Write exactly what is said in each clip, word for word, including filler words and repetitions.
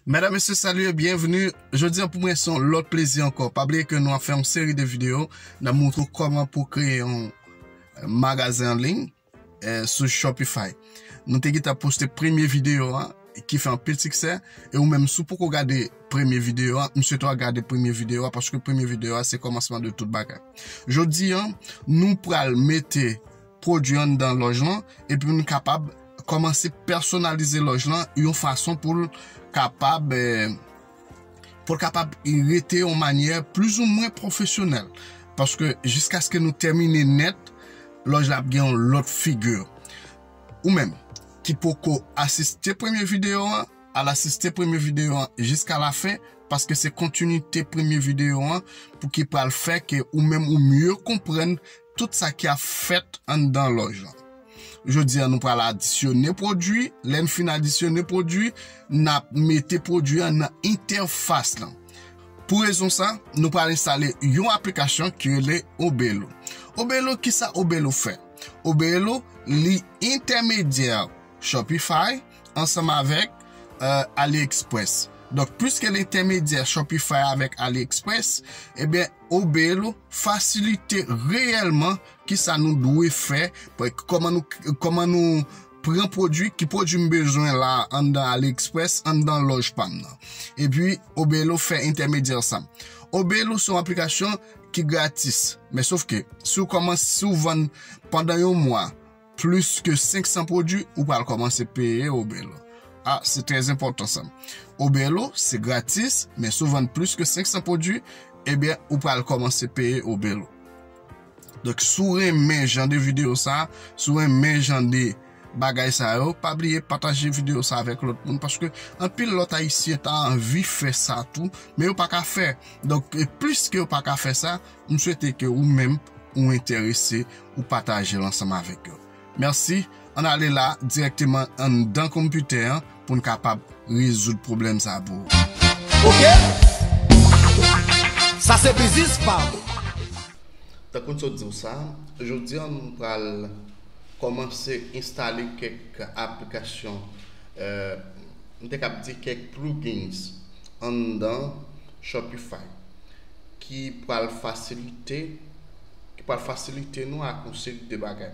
Medam, mesye, salut e byenveni. Jodi an pou mwen se yon lòt plezi ankò. Pa bliye ke nou ap fè yon seri de videyo, n ap montre w kòman pou kreye yon, eh, magazen an liy, eh, sou Shopify. Nou te gentan poste premye videyo an, ki fè anpil siksè, e ou menm si w poko gade premye videyo an, m swete w al gade premye videyo an, paske premye videyo an se kòmansman de tout bagay. Jodi an, nou pral mete pwodui anndan lòj lan, epi nou kapab kòmanse pèsonalize lòj lan yon fason pou l kapab, eh, pou l kapab rete yon manyè plizoumwen pwofesyonèl. Paske jiskaske nou tèmine nèt, lòj la ap gen yon lòt figi. Ou menm ki poko asiste premye videyo an, al asiste premye videyo an jiska lafen, paske se kontinite premye videyo an pou ki pral fè ke ou menm ou mye konprann tout sa ki ap fèt anndan lòj lan. Jodi an, nou pral adisyone pwodui. Lè n fin adisyone pwodui, n ap mete pwodui an nan entèfas lan. Pou rezon sa, nou pral enstale yon aplikasyon ki rele Obelo. Obelo, kisa Obelo fè? Obelo, li entèmedyè Shopify ansanm avèk, eh, AliExpress. Donk, piske l entèmedyè Shopify avèk AliExpress, ebyen, Obelo fasilite reyèlman kisa nou dwe fè, kòman nou, kòman nou pran pwodui, ki pwodui m bezwen la anndan AliExpress, anndan lòj pa m nan. Epi, Obelo fè entèmedyè sa. Obelo se yon aplikasyon ki gratis. Men sof ke, si w kòmanse, si w vann pandan yon mwa, plis ke senk san pwodui, ou pral kòmanse peye Obelo. Ah, se trè enpòtan sa. Obelo, se gratis, men si w vann plis ke senk san pwodui, ebyen, ou pral kòmanse peye Obelo. Donk, si w renmen jan de videyo sa, si w renmen jan de bagay sa yo, pa bliye pataje videyo sa avèk lòt moun, paske anpil lòt Ayisyen ta anvi fè sa tou, men yo pa ka fè. Donk, e plis ke yo pa ka fè sa, m swete ke ou menm, ou enterese, ou pataje l ansanm avèk yo. Mèsi. Ann ale la dirèkteman anndan konpitè an pou n kapab rezoud pwoblèm sa pou ou. Ok? Sa se biznis pa m. Tankou n sot di w sa, jodi an nou pral kòmanse enstale kèk aplikasyon, eh, m te kab di kèk plugins anndan Shopify ki pral fasilite, ki pral fasilite nou ak yon seri de bagay.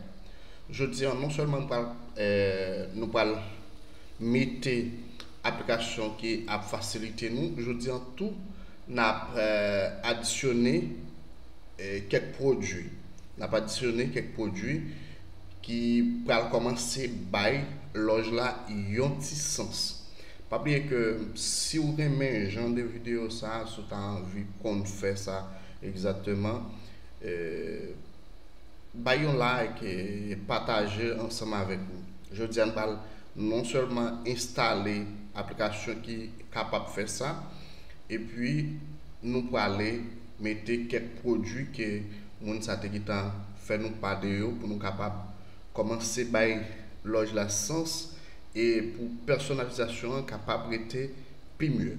Jodi an, non sèlman nou pral, eh, nou pral mete aplikasyon ki ap fasilite nou, jodi an tou, n ap, eh, adisyone, eh, kèk pwodui. N ap adisyone kèk pwodui ki pral kòmanse bay lòj la yon ti sans. Pa bliye ke si w renmen jan de videyo sa, si w ta anvi konn fè sa egzakteman, eh, bay yon like e pataje ansanm avèk nou. Jodi a, n pral non sèlman enstale aplikasyon ki kapab fè sa, epi nou prale mete kèk pwodui ke moun sa te gentan fè nou pa de yo pou nou kapab kòmanse bay lòj la sans e pou pèsonalizasyon an kapab rete pi mye.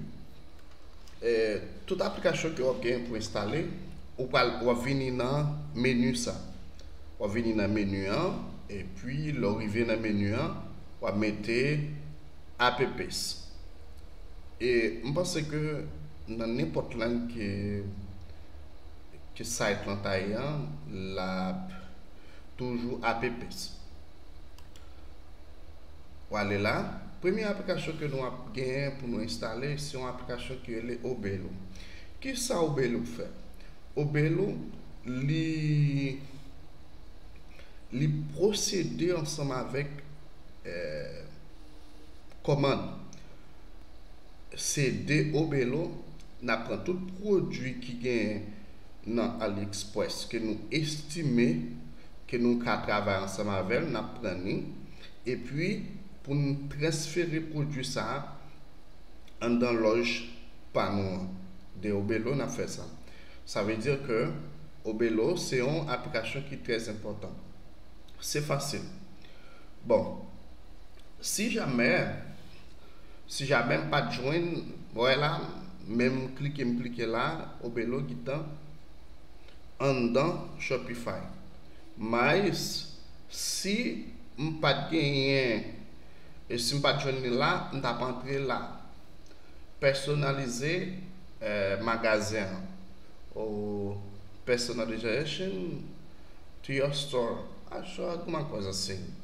Eh, tout aplikasyon ke w ap gen pou enstale, ou pral, w ap vini nan meni sa. W ap vini nan meni an, epi lè w rive nan meni an, w ap mete apps. E m panse ke nan nenpòt lang ke, ke site lan ta ye an, l ap toujou apps. W ale la. Premye aplikasyon ke nou ap genyen pou nou enstale, se yon aplikasyon ki rele Obelo. Kisa Obelo fè? Obelo, li, li pwosede ansanm avèk, eh, kòmand. Se de Obelo, n ap pran tout pwodui ki genyen nan AliExpress ke nou estime ke nou ka travay ansanm avè l, n ap pran li. Epi, pou n transfere pwodui sa a anndan lòj pa nou an. De Obelo, n ap fè sa. Sa vle di ke Obelo se yon aplikasyon ki trè enpòtan. Se fasil. Bon, si jamè, si jamè m pa t jwenn, wè la, men m klike, m klike la, Obelo gentan anndan Shopify. Mas, si m pa t genyen, e si m pa t jwenn li la, m t ap antre la. Pèsonalize, eh, magazen an. Ou personalization to your store. Add your Google Magazine.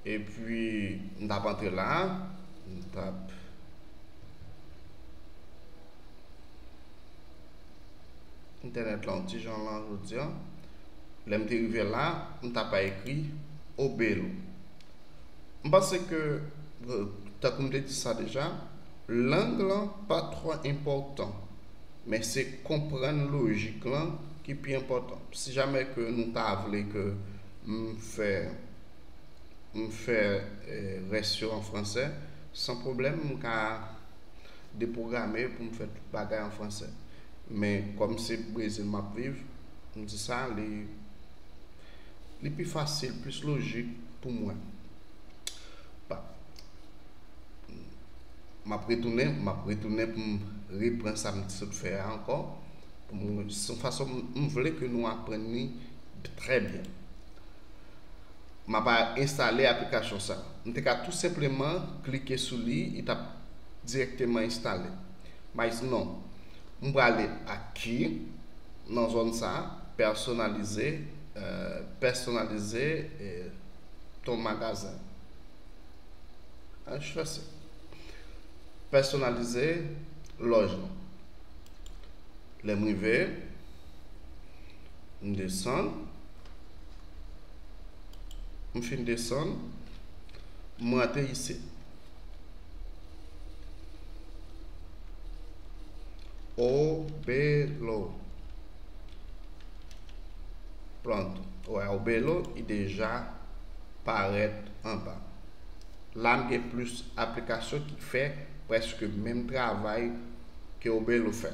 Epi, m t ap antre la, m t ap entènèt la yon ti jan lan jodi a. Lè m te rive la, m t ap ekri Obelo. M panse ke, euh, tankou m te di sa deja, lang lan pa twò enpòtan, men se konprann lojik lan ki pi enpòtan. Si jamè ke nou ta vle ke m fè, m fè, eh, rès yo an fransè, san pwoblèm, m ka depwograme pou m fè tout bagay an fransè. Men kòm se Brezil m ap viv, m di sa, li, li pi fasil, plis lojik pou mwen. Pa, m ap retounen, m ap retounen pou m repran sa m t sot fè a ankò. Pou m, se yon fason m, m vle ke nou aprann li trè byen. M ap enstale aplikasyon sa. M te ka tou senpleman klike sou li, li t ap dirèkteman enstale. Mas non, m prale aki nan zòn sa, pèsonalize, euh, pèsonalize, euh, ton magazen. Achte sa. Pèsonalize lòj lan. Lè m rive, m desann. M fin desann, m rantre isit. Obelo. Pronto. Wè, Obelo, li deja parèt anba. La, m gen plis aplikasyon ki fè prèske menm travay ke Obelo fè.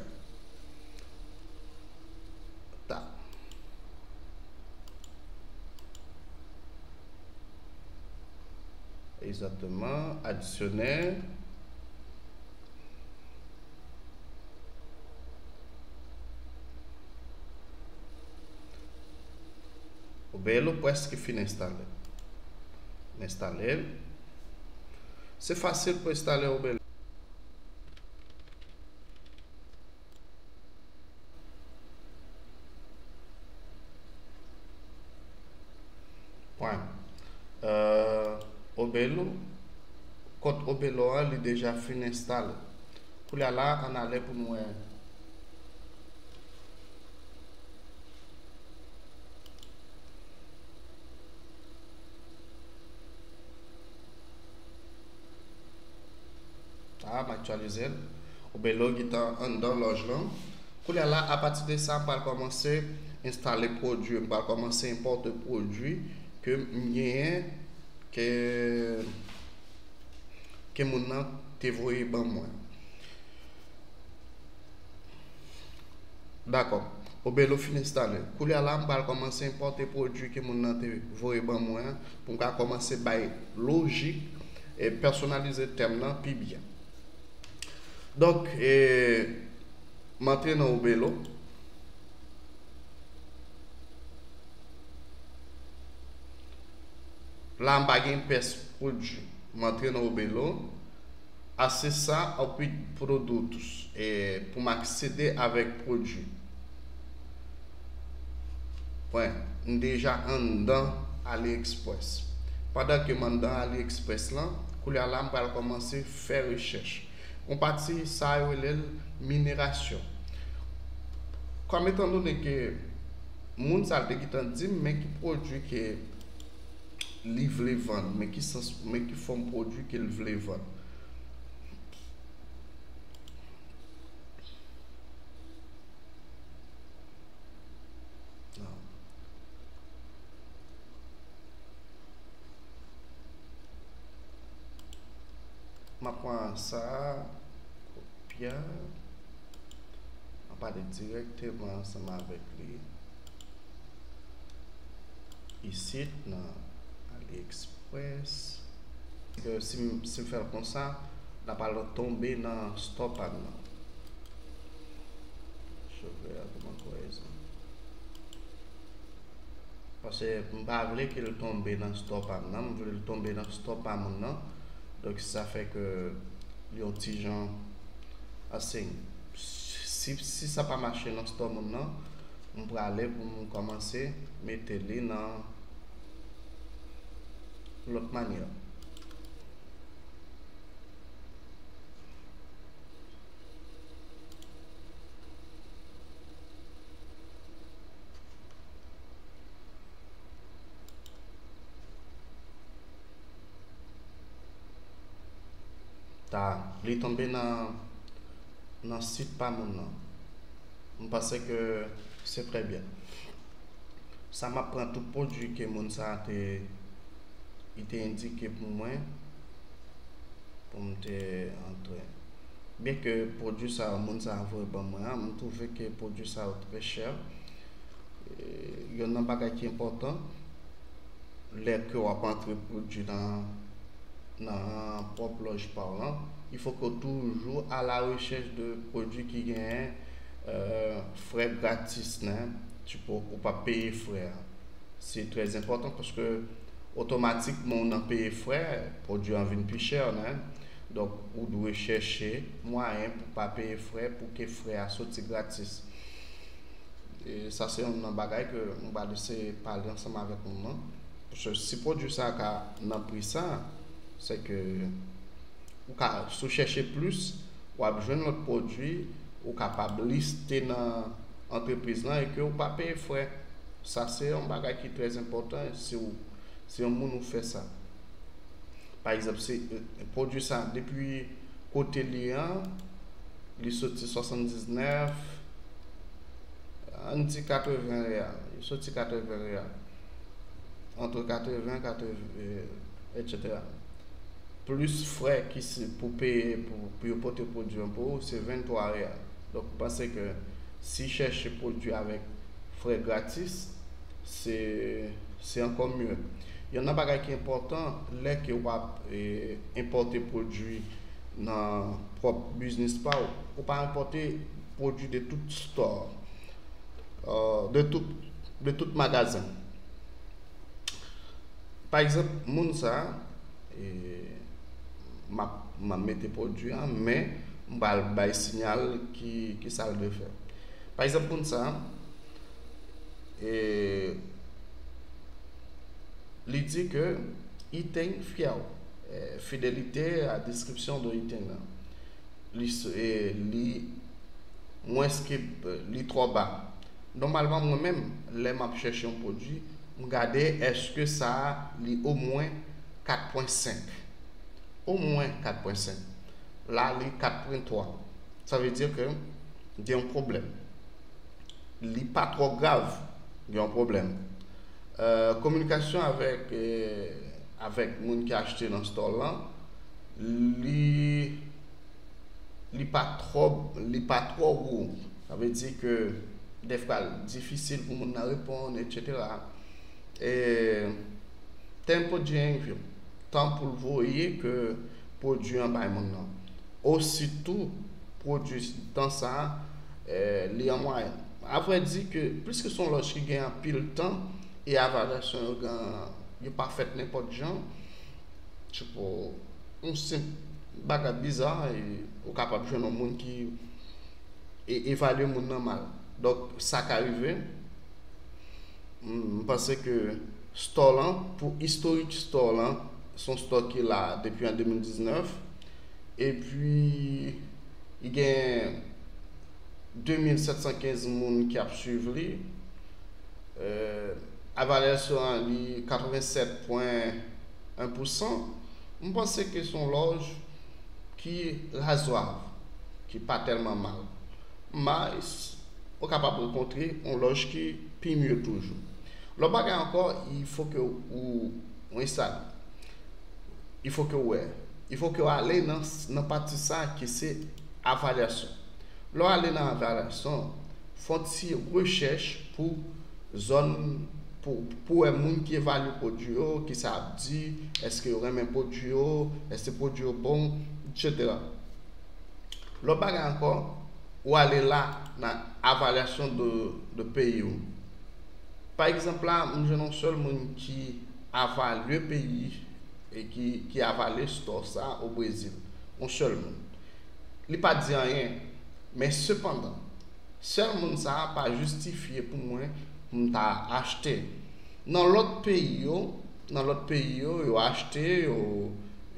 Ta. Egzakteman, adisyonè. Obelo prèske fin enstale. M enstale l. Se fasil pou enstale Obelo. Pwen. Euh, Obelo, kont Obelo an, li deja fin enstale. Koulye a la, ann ale pou n wè. A, m aktyalize l. Obelo gentan anndan lòj lan. Koulye a la, apati de sa, m pral kòmanse enstale pwodui. M pral kòmanse enpòte pwodui ke m genyen, ke, ke moun nan te voye ban mwen. Dakò. Obelo fin enstale. Koulye a la, m pral kòmanse enpòte pwodui ke moun nan te voye ban mwen an pou m ka kòmanse bay lojik e pèsonalize tèm nan pi byen. Donk, e, m antre nan Obelo. La, m pa gen pyès pwodui. M antre nan Obelo. Acessar ao pedido produtos, e, pou m aksede avèk pwodui. Pwen, m deja anndan AliExpress. Pandan ke m anndan AliExpress lan, koulye a la, m pral kòmanse fè rechèch. Yon pati sa yo rele l minerasyon. Kòm etandone ke moun sa l te gentan di m men ki pwodui ke li vle vann, men ki sans, men ki fòm pwodui ke l vle vann. M ap pran sa, kopye, m ap ale dirèkteman ansanm avèk li isit nan AliExpress. Paske si m, si m fè l konsa, l ap al tonbe nan store pa m nan. Je vais augmenter horizon. Paske m pa vle ke l tonbe nan store pa m nan, m vle l tonbe nan store pa moun nan. Donk, sa fè ke Li yon ti jan ase. Si, si sa pa mache nan store moun nan, m prale pou m kòmanse mete li nan lòt manyè. Ta, li tonbe nan, nan sit pa moun nan. M panse ke se trè byen. Sa m ap pran tout pwodui ke moun sa te, li te endike pou mwen, pou m te antre. Byen ke pwodui sa yo, moun sa yo voye ban mwen an, m twouve ke pwodui sa yo trè chè. E, yonn nan bagay ki enpòtan, lè ke w ap antre pwodui nan, nan pwòp lòj pa w lan, il faut que w toujou à la recherche de pwodui ki genyen, euh, frè gratis, nan. Tipo, ou pa peye frè a. Se trè enpòtan paske otomatikman ou nan peye frè, pwodui an vin pi chè, nan. Donk, ou dwe chèche mwayen pou pa peye frè, pou ke frè a soti gratis. E sa se youn nan bagay ke m pral eseye pale ansanm avèk moun nan. Paske si pwodui sa ka nan pri sa, se ke ou ka, si w chèche plis, w ap jwenn lòt pwodui, ou kapab liste nan antrepriz lan e ke ou pa peye frè. Sa se yon bagay ki trè enpòtan si w, si yon moun ou fè sa. Pa egzanp, se, eh, pwodui sa, depi kote li an, li soti swasanndiznèf, ann di katreven reyal. Li soti katreven reyal. Antre katreven, katreven, etsetera. Plis frè ki se pou peye pou, pou yo pote pwodui an pou ou, se venntwa reyal. Donk, m panse ke si chèche pwodui avèk frè gratis, se, se ankò mye. Youn nan bagay ki enpòtan, lè ke w ap, e, enpòte pwodui nan pwòp biznis pa w, ou pa enpòte pwodui de tout store, euh, de tout, de tout magazen. Pa egzanp, moun sa, e, m ap, m ap mete pwodui an, men m pral bay sinyal ki, ki sa l dwe fè. Pa egzanp, moun sa, e, li di ke Ethan fyè w, e, fidelite a deskripsyon de Ethan nan. Li, s- e, li mwens ke, li twò ba. Nòmalman, mwen menm, lè m ap chèche yon pwodui, m gade èske sa a li omwen kat pwen senk. Omwen kat pwen senk. La, li kat pwen twa. Sa vle di ke gen yon pwoblèm. Li pa twò grav, gen yon pwoblèm. Euh, kominikasyon avèk, euh, avèk moun ki achte nan store lan, li, li pa twò, li pa twò gwo. Sa vle di ke dèfwa l difisil pou moun nan reponn, etsetera. E, tan pou di an vyo, tan pou l voye ke pwodui an bay moun nan. Ositou, pwodui tan sa a, eh, li an mwayèn. Avrèdi ke, pliske se yon lòj ki gen anpil tan, e evalyasyon yo gen, yo pa fèt nenpòt jan, tipo, yon senp bagay biza, e ou kapab jwenn yon moun ki e evalye moun nan mal. Donk, sa ka rive. M, m panse ke store lan, pou istorik store lan, se yon store ki la depi an de mil diznèf. Epi, li gen de mil sèt san kenz moun ki ap swiv li. Euh, evalyasyon an, li katrevennsèt pwen en pousan. M panse ke se yon lòj ki razwab, ki pa tèlman mal. Mas, ou kapab rankontre yon lòj ki pi mye toujou. Lòt bagay ankò, il faut que ou, ou enstale. Il faut que ou wè. Il faut que ou ale nan, nan pati sa ki se evalyasyon. Lè w ale nan evalyasyon, fè yon ti rechèch pou zòn, pou, pou wè moun ki evalye pwodui yo, ki sa ap di, èske yo renmen pwodui yo, èske pwodui yo bon, etsetera. Lòt bagay ankò, ou ale la nan evalyasyon de, de peyi w. Pa egzanp la, m jwenn yon sèl moun ki evalye peyi e ki, ki evalye store sa o Brezil. yon sèl moun. Li pa di anyen. Men sepandan, sèl moun sa a pa jistifye pou mwen pou m ta achte. Nan lòt peyi yo, nan lòt peyi yo, yo achte, yo,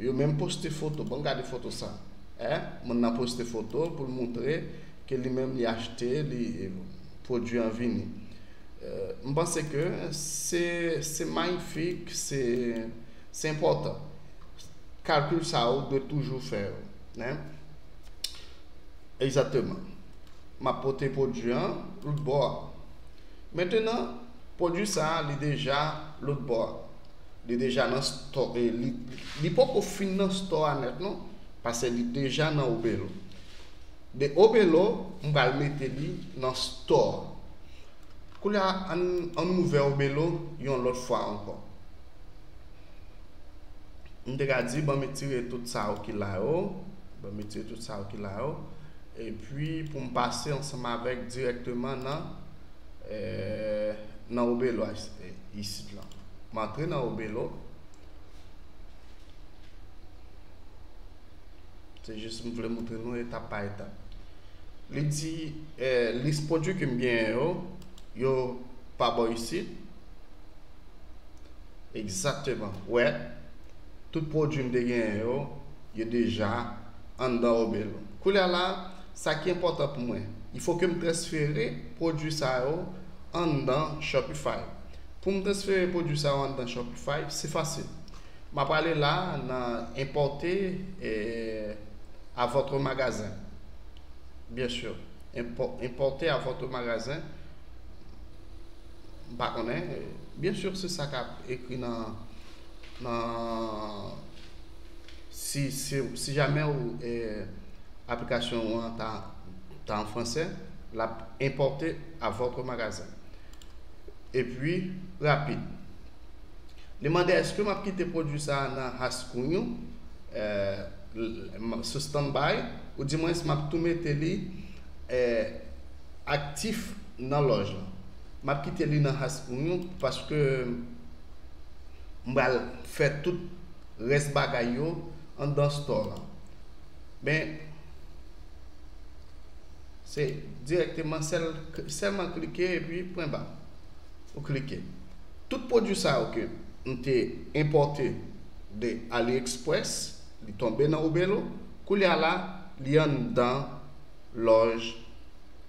yo menm poste foto. Ban m gade foto sa. Hein? Moun nan poste foto pou l montre ke li menm li achte, li, pwodui an vini. Euh, m panse ke se, se mayifik, se, se enpòtan. Kalkil sa ou dwe toujou fè yo, hein? Egzakteman. M ap pote pwodui an lòt bò a. Mentenan, pwodui sa a, li deja lòt bò a. Li deja nan stò, e li, li poko fin nan stò a nèt non, paske li deja nan Obelo. De Obelo, m pral mete li nan stò a. Koulye a, ann, ann ouvè Obelo yon lòt fwa ankò. M te ka di, ban m etire tout sa yo ki la yo. Ban m etire tout sa yo ki la yo. Epi, pou m pase ansanm avèk dirèkteman nan, eh, nan Obelo a, eh, isit la. M antre nan Obelo. Se jis m vle montre nou etap pa etap. Li di, eh, lis pwodui ke m genyen yo, yo pa bò isit. Egzakteman. Wè, tout pwodui m te genyen yo, yo deja anndan Obelo. Koulye a la, sa ki enpòtan pou mwen, il faut que m transfere pwodui sa yo anndan Shopify. Pou m transfere pwodui sa yo anndan Shopify, se fasil. M ap ale la nan enpòte, eh, à votre magasin. Bien sûr. Impo-, importer à votre magasin. M pa konnen. Bien sûr, se sa k ap ekri nan, nan, si, si, si jamè ou, eh, aplikasyon ou an ta, ta an fransè, l ap enpòte à votre magasin. Epi, rapid. Li mande èske m ap kite pwodui sa a nan Rascunho, eh, l-, m-, sou standby, ou dimwens m ap tou mete li, eh, aktif nan lòj la. M ap kite li nan Rascunho paske m pral fè tout rès bagay yo anndan store la. Men, se dirèkteman sèl, sèlman klike epi pwen ba. Ou klike. Tout pwodui sa yo ke m te enpòte de AliExpress, li tonbe nan Obelo, koulye a la, li anndan lòj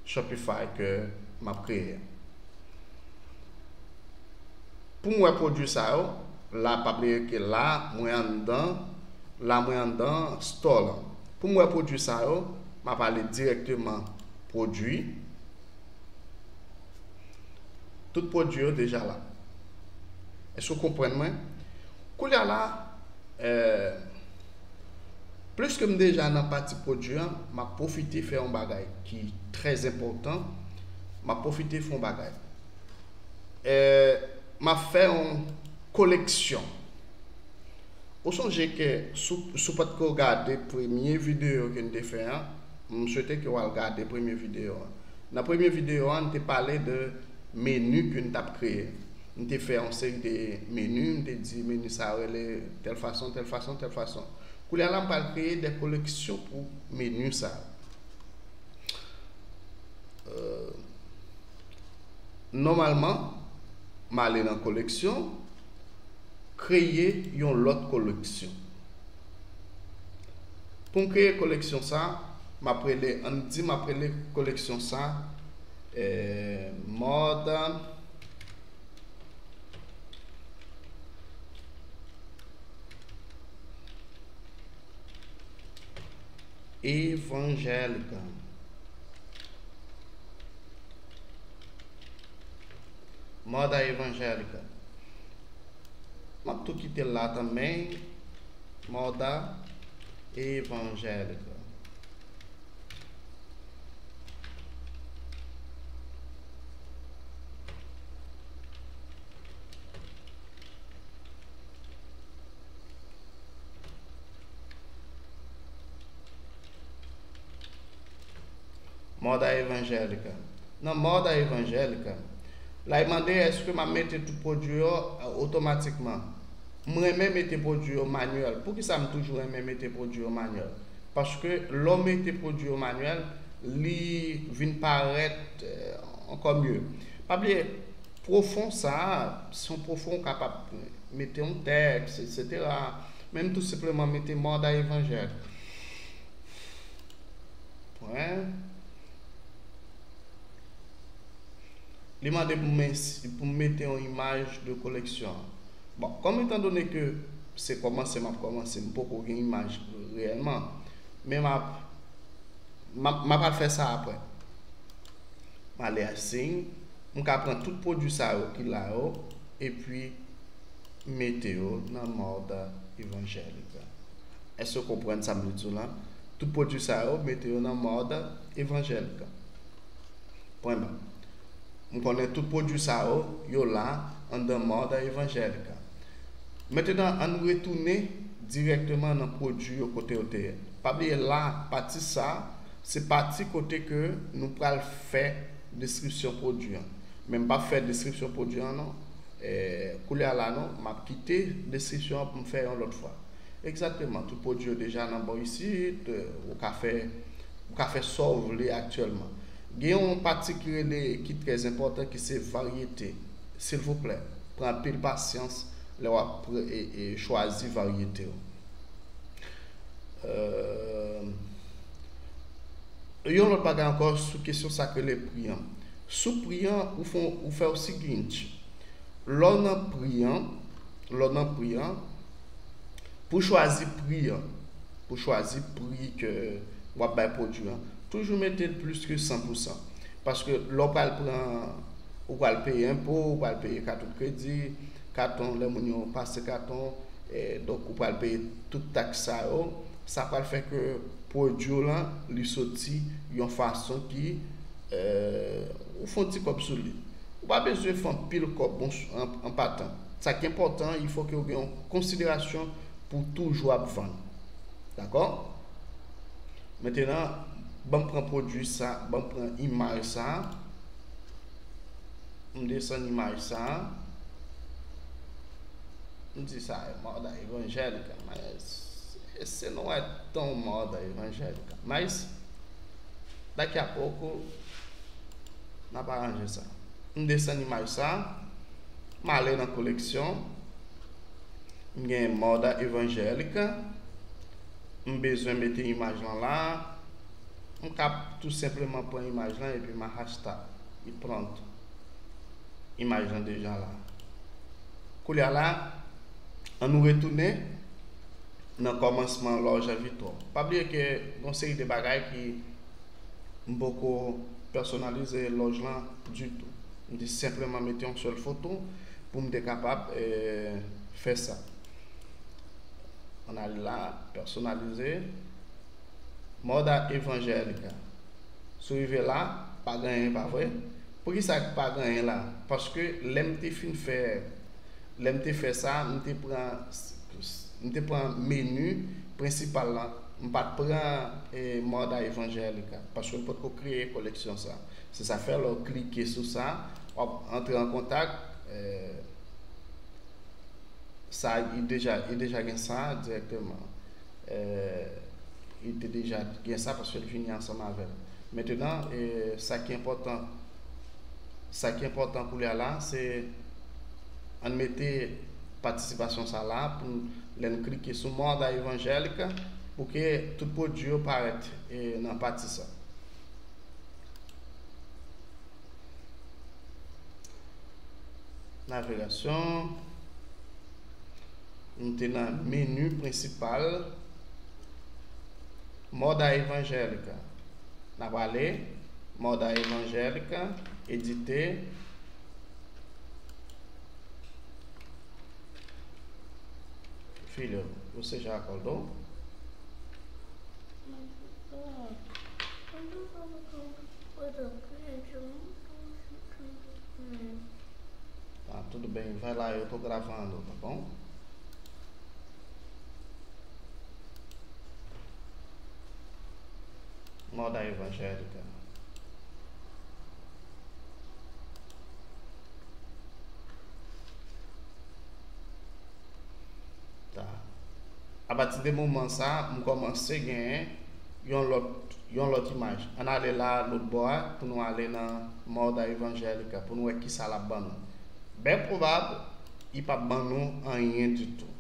Shopify ke m ap kreye a. Pou m wè pwodui sa yo, la, pa bliye ke la, mwen anndan, la, mwen anndan store lan. Pou m wè pwodui sa yo, m ap ale dirèkteman pwodui. Tout pwodui yo deja la. Èske w konprann mwen? Koulye a la, eh, pliske m deja nan pati pwodui an, m ap pwofite fè yon bagay ki trè enpòtan. M ap pwofite fè yon bagay. Eh, m ap fè yon koleksyon. Ou sonje ke si w, si w pa t ko gade premye videyo ke n te fè an, m swete ke w al gade premye videyo an. Nan premye videyo an, n te pale de meni ke n t ap kreye. N te fè yon seri de meni, n te di meni sa a rele tèl fason, tèl fason, tèl fason. Koulye a la, m pral kreye de koleksyon pou meni sa a. Euh, nòmalman, m ale nan koleksyon, kreye yon lòt koleksyon. Pou m kreye koleksyon sa, m ap rele, ann di m ap rele koleksyon sa, eh, mòd evanjèlik. Mòd evanjèlik. M ap tou kite l la tanmen. Mòd evanjèlik. Mòd evanjèlik. Nan mòd evanjèlik, la, li mande èske m ap mete tout pwodui yo, eh, otomatikman. M renmen mete pwodui yo manyèl. Poukisa m toujou renmen mete pwodui yo manyèl? Paske lè w mete pwodui yo manyèl, li vin parèt, eh, ankò mye. Pa bliye, pwofon sa a, se yon pwofon ou kapab mete yon tèks, etsetera. Menm tou senpleman mete mòd a evanjèl. Pwen. Li mande pou m ensi-, pou m mete yon imaj de koleksyon an. Bon, kòm etandone ke se kòmanse m ap kòmanse, m poko gen imaj reyèlman, men m ap, m ap, m ap al fè sa apre. M ale a siy, m ka pran tout pwodui sa yo ki la yo, epi mete yo nan mòd evanjèlik. Èske w konprann sa m vle di w la? Tout pwodui sa yo, mete yo nan mòd evanjèlik. Pwen ba. M konnen tout pwodui sa yo, yo la anndan mòd evanjèlik. Mentenan, ann retounen dirèkteman nan pwodui yo kote yo te ye. Pa bliye la, pati sa, se pati kote ke nou pral fè deskripsyon pwodui an. Men m p ap fè deskripsyon pwodui an non. Eh, koulye a la non, m ap kite deskripsyon an pou m fè yon lòt fwa. Egzakteman, tout pwodui yo deja nan bò isit, eh, ou ka fè, ou ka fè sa w vle aktyèlman. Gen yon pati ki rele, ki trè enpòtan, ki se varyete. Silvouplè, pran anpil pasyans lè w ap pr-, e, e chwazi varyete w. Euh, yon lòt bagay ankò sou kesyon sa k rele pri an. Sou pri an, ou fè, ou fè w siginti. Lè w nan pri an, lè w nan pri an, pou chwazi pri an, pou chwazi pri ke w ap bay pwodui an, toujou mete l plis ke san pou san. Paske lè w pral pran, ou pral peye enpo, ou pral peye katon kredi, katon, lè moun yo pase katon, e, donk ou pral peye tout taks sa yo, sa pral fè ke pwodui w lan, li soti yon fason ki, e, ou fè yon ti kòb sou li. Ou pa bezwen fè anpil kòb bon, an, an patan. Sa ki enpòtan, il fo ke w gen yon konsiderasyon pou w toujou ap vann. Dakò? Mentenan, ban m pran pwodui sa, ban m pran imaj sa. M desann imaj sa. M di sa, mòd evanjèlik, men se, se nou wè ton mòd evanjèlik. Mas, daqui a pouco, n ap aranje sa. M desann imaj sa, m ale nan koleksyon, m gen mòd evanjèlik, m bezwen mete imaj lan la, m ka tou senpleman pran imaj lan epi m arasta, e pronto. Imaj lan deja la. Koulye a la, ann nou retounen nan kòmansman lòj an vitwò. Pa bliye ke gen yon seri de bagay ki m poko pèsonalize lòj lan ditou. M te senpleman mete yon sèl foto pou m te kapab, eh, fè sa. Ann ale la, pèsonalize. Mòd evanjèlik. Si w rive la, pa gen anyen, pa vre? Poukisa pa gen anyen la? Paske lè m te fin fè, lè m te fè sa, m te pran, m te pran meni prensipal la. M pa t pran, eh, mòd evanjèlik la, paske m potko kreye koleksyon sa. Se sa fè lè w klike sou sa, w ap antre an kontak, eh, sa, li deja, li deja gen sa dirèkteman. Eh, li te deja gen sa paske l vini ansanm avè l. Mentenan, eh, sa ki enpòtan, sa ki enpòtan koulye a la, se ann mete patisipasyon sa la pou n, lè n klike sou mòd evanjèlik, pou ke tout pwodui yo parèt, eh, nan pati sa. Navigasyon. Nou te nan meni prensipal. Mòd evanjèlik. N ap ale. Mòd evanjèlik. Edite. Filho, você já acordou? Mas, ó, quando eu tava com o Adão, gente, eu não tô sentindo bem. Tá, tudo bem, vai lá, eu tô gravando, tá bom? Mòd evanjèlik. Ta. Apati de moman sa, m kòmanse genyen yon lòt yon lòt imaj. Ann ale la lòt bò a pou nou ale nan Moda Evangelica pou nou wè kisa l ap ban nou. Byen pwobab, li p ap ban nou anyen ditou.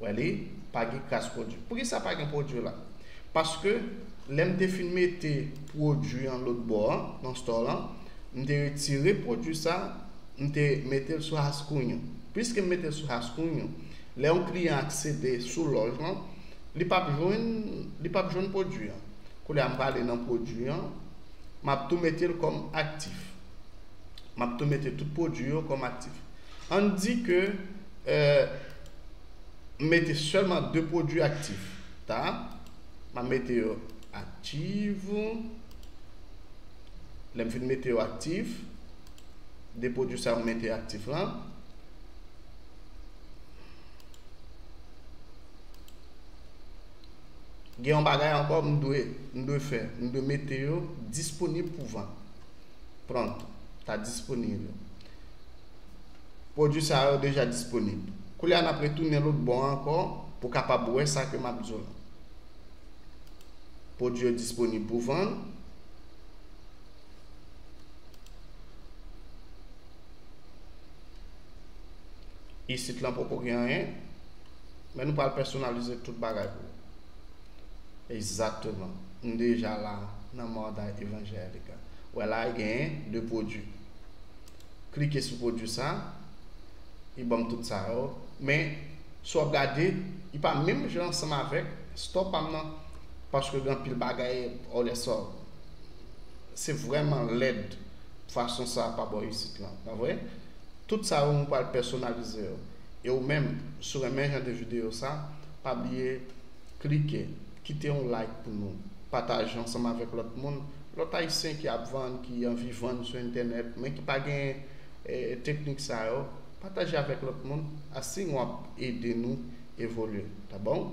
Wè li, pa gen kras pwodui. Poukisa pa gen pwodui la? Paske lè m te fin mete pwodui an lòt bò an, nan store lan, m te retire pwodui sa, m te mete l sou Haskunyo. Piske m mete l sou Haskunyo, lè yon kliyan aksede sou lòj lan, li p ap jwenn li p ap jwenn pwodui an. Koulye a m prale nan pwodui an, m ap tou mete l kòm aktif. M ap tou mete tout pwodui yo kòm aktif. Ann di ke euh, m mete sèlman de pwodui aktif. Ta, m ap mete yo aktif. Lè m fin mete yo aktif, de pwodui sa yo m mete aktif lan. Gen yon bagay ankò m dwe m dwe fè, m dwe mete yo disponib pou vann. Pronto, ta disponib. Pwodui sa yo deja disponib. Koulye a n ap retounen lòt bò an ankò pou kapab wè sa ke m ap di w la. Pwodui yo disponib pou vann. Isit lan poko gen anyen, men nou pral pèsonalize tout bagay pou ou. Egzakteman. M deja la nan Moda Evangelica. Wè la, genyen de pwodui. Klike sou pwodui sa, li ban m tout sa yo. Men, si w ap gade, li pa menm jan ansanm avèk store pa m nan. Paske gen anpil bagay, olèso. Se vrèman lèd fason sa pa bò isit lan, pa vre? Tout sa yo, nou pral pèsonalize yo. E ou menm, si w renmen jan de videyo sa, pa bliye klike, kite yon like pou nou, pataje ansanm avèk lòt moun, lòt ayisyen ki ap vann, ki anvi vann sou entènèt, men ki pa gen eh, teknik sa yo, pataje avèk lòt moun, asi w ap ede nou evolye, ta bon?